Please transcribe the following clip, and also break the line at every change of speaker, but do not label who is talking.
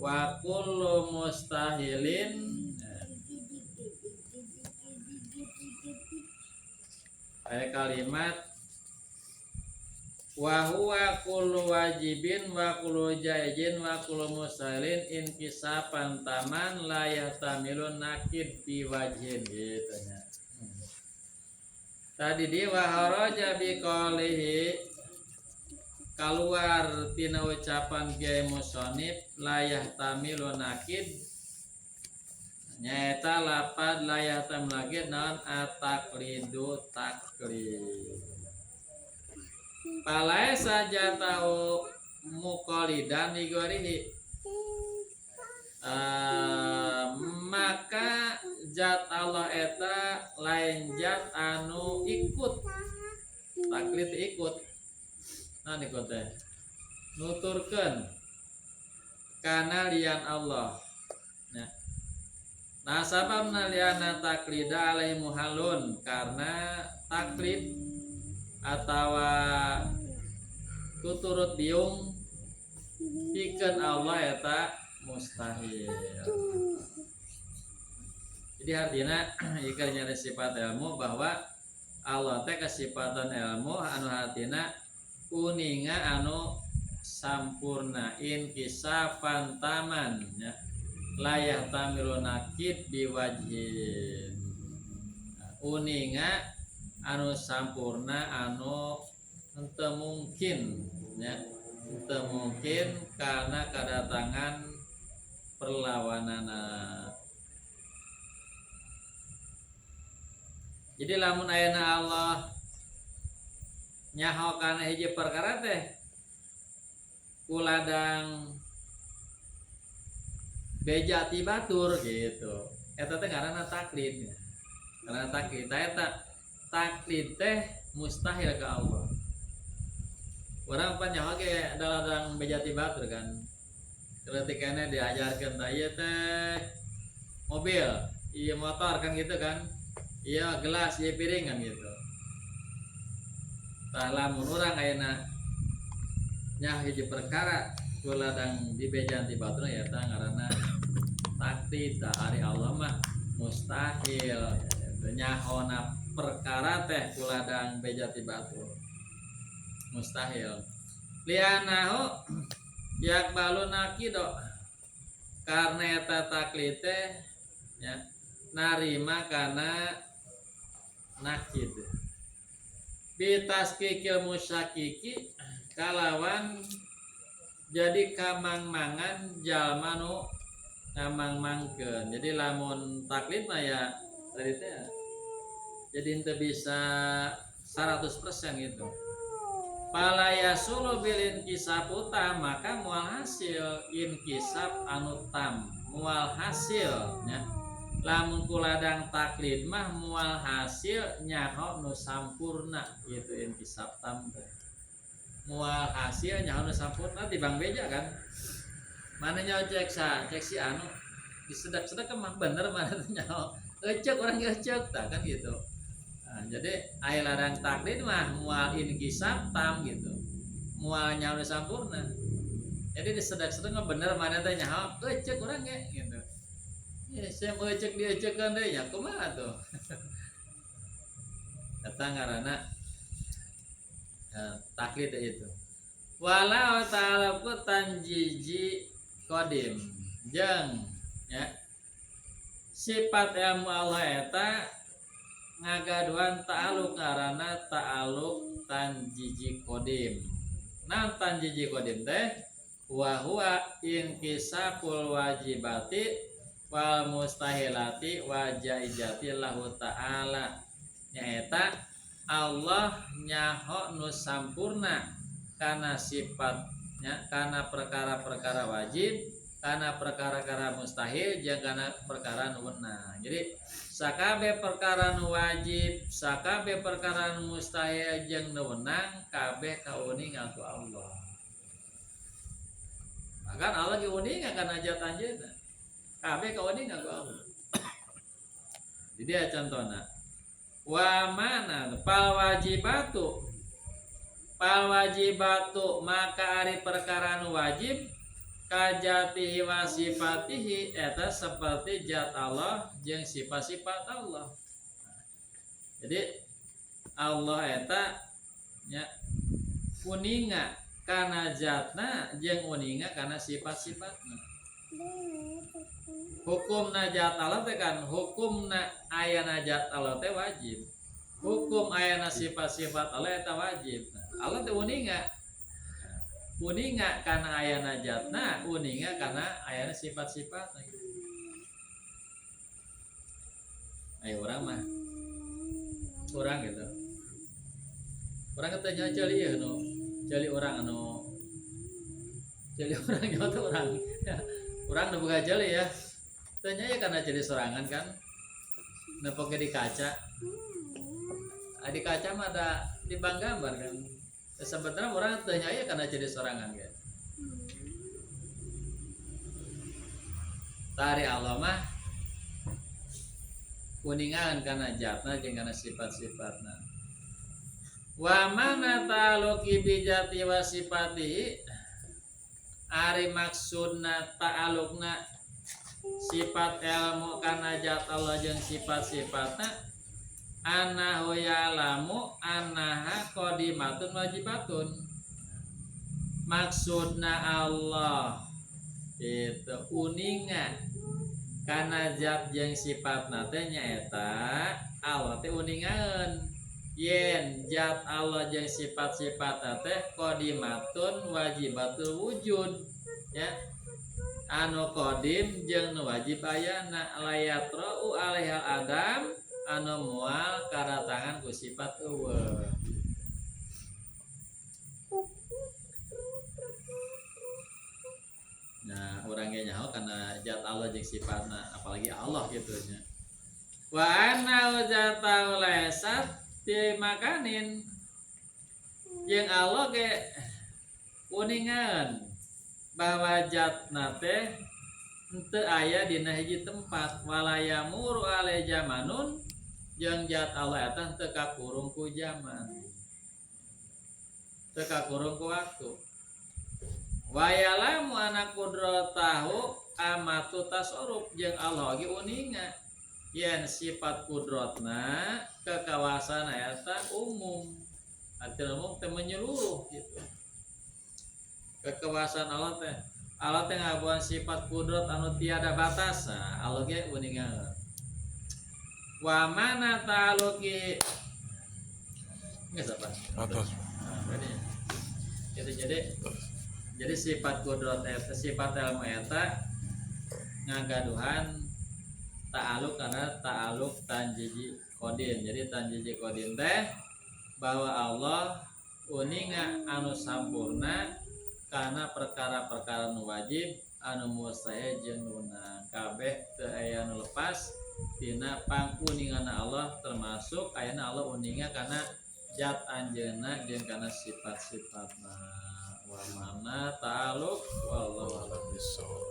Wa kullu mustahilin, aya kalimat wa huwa kullu wajibin wa kullu jaizin wa kullu mustahilin inkisapan taman la yahtamilun nakid bi wajhin gitu nya. Tadi di wa haraja bi qalihi keluar tina ucapan Kiai Musonif la yahtamilu nakid nyaeta lapad la yahtamilu nakid naon ataklidu taklid palai saja tahu muqalidan ligorihi, maka zat Allah eta lain zat anu ikut taklid ikut. Nah ikut teh nuturkeun kana lian Allah. Nah sababna liana taklida alaihi muhalun karena taklid atawa tuturut biung pikeun Allah eta mustahil. Jadi artinya ieu nyari sifat ilmu bahwa Allah teh kesifatan ilmu anu hartina uninga anu sampurna inkisafan taman ya la yahtamilu nakid biwajhin uninga anu sampurna anu henteu mungkin ya henteu mungkin karena kedatangan perlawanana. Jadi lamun ayana Allah nyaho kana hiji perkara teh kuladang beja ti batur gitu eta teh ngaranna taklid. Ngaranna taklid eta taklid teh mustahil ka Allah. Urang pan nyaho ge ladang beja ti batur kan. Ketikana diajarkeun tah ieu teh mobil, ieu motor kan gitu kan. Ieu gelas, ieu piring kan gitu. Tah lamun urang ayeuna nyah hiji perkara ku ladang dibejan ti batur ya eta ngaranna taklid. Tah ari Allah mah mustahil nyahona perkara teh ku ladang beja ti batur mustahil. Lianahu yakbalu nakido karena eta taklid teh ya narima kana nakid bitaskikil musyakiki kalawan jadi kamang-mangan jalma nu ngamang-mangkeun. Jadi lamun taklid mah ya tadi teh jadi henteu bisa 100% gitu. Fala yasulu bil inkisab utam maka mual hasil inkisab anu tam mual hasil nya. Lamun kuladang taklid mah mual hasil nyaho nu sampurna gitu inkisab tam teh. Mual hasil nyaho nu sampurna tibang beja kan. Mana nyaho cek sa, cek si anu disedak-sedak mah bener mana teh nyaho. Ecek urang ge ecek tah kan gitu. Nah, jadi aya ladang taklid mah mual inkisab tam gitu. Mual nyaho nu sampurna. Jadi disedak-sedak mah bener mana teh nyaho ecek urang ge gitu. Ya, saya mau cek dia cekan deh, ya kumaha tuh. Kata ngaranna taklid itu. Walau ta'ala ku tanjiji kodim jeung ya sifat ilmu Allah eta ngagaduhan ta'aluk ngaranna ta'aluk tanjiji kodim. Nah tanjiji kodim teh wa huwa inkisaful wajibati wal mustahilati wa jaizati lahu ta'ala nyaeta Allah nyaho nu sampurna kana sifatnya kana perkara-perkara wajib kana perkara-perkara mustahil jeung kana perkara nu wenang. Jadi sakabeh perkara nu wajib sakabeh perkara nu mustahil jeung nu wenang kabeh kauninga ku Allah. Bahkan Allah ge uninga kana zat anjeunna. Kabeh kauninga ku Allah. Jadi dia contohna wa mana pal wajibatu pal wajibatu maka ari perkara nu wajib Kajatihi wa sifatihi eta seperti zat Allah jeung sifat-sifat Allah. Jadi Allah eta nya uninga kana zatna jeung uninga kana sifat-sifatna. Hukumna zat Allah teh kan hukumna ayana zat Allah teh wajib. Hukum ayana sifat-sifat Allah eta wajib. Nah, Allah teh uninga. Uninga kana ayana zatna, uninga kana ayana sifat-sifatna. Ayo urang mah. Urang gitu. Urang teh nya ceuli ieu nu ceuli urang anu ceuli urang nyawa teh urang. Urang nu boga ceuli ya. Teh nya ya kana ceuli sorangan kan. Nepoke di kaca. Di kaca mah ada di bank gambar kan. Sebenarnya orang teh nya ya kana ceuli sorangan kan. Tari Allah mah kuningan kana zatna jeung kana sifat-sifatna. Wa mana ta'aluqi bi zati wa sifatihi ari maksudna ta'alukna sifat ilmu kana zat Allah jeung sifat-sifatna annahu ya'lamu annaha qadimatun wajibatun. Maksudna Allah itu uninga kana zat jeung sifatna teh nyaeta Allah teh uningaeun yen zat Allah jeung sifat-sifatna teh qadimatun wajibatul wujud ya anu qadim jeung nu wajib ayana layatra'u alaihal adam anu moal karatangan ku sifat eueuh. Nah, urang ge nyaho kana zat Allah jeung sifatna apalagi Allah kitu nya. Wa anna zatahu laysat bimakanin jeung Allah ge uningan bahwa zatna teh henteu aya dina hiji tempat walayamuru alai zamanun jeung zat Allah eta henteu kakurung ku zaman teu kakurung ku waktu. Wayalamu ana kudratahu amatu tasarruf jeung Allah ge uninga yen sifat kudratna kekawasan eta umum artinya umum teh menyeluruh gitu. Kekuasaan Allah teh Allah teh ngabuan sifat kudrat anu tiada batas. Nah, Allah ge uninga. Wa mana ta'aluqi geus apa?
Atas.
Nah, ini. Jadi sifat kudrat eta sifat ilmu eta ngagaduhan ta'aluk karena ta'aluk tanjiji qadim. Jadi tanjiji qadim teh bahwa Allah uninga anu sampurna karena perkara-perkara nu wajib anu mustahil jeung nuna kabeh teu aya nu lepas tina panguninganna Allah termasuk ayana Allah uninga kana zat anjeunna jeung kana sifat-sifatna. Wa mana ta'aluk wallahu a'lam
bishawab.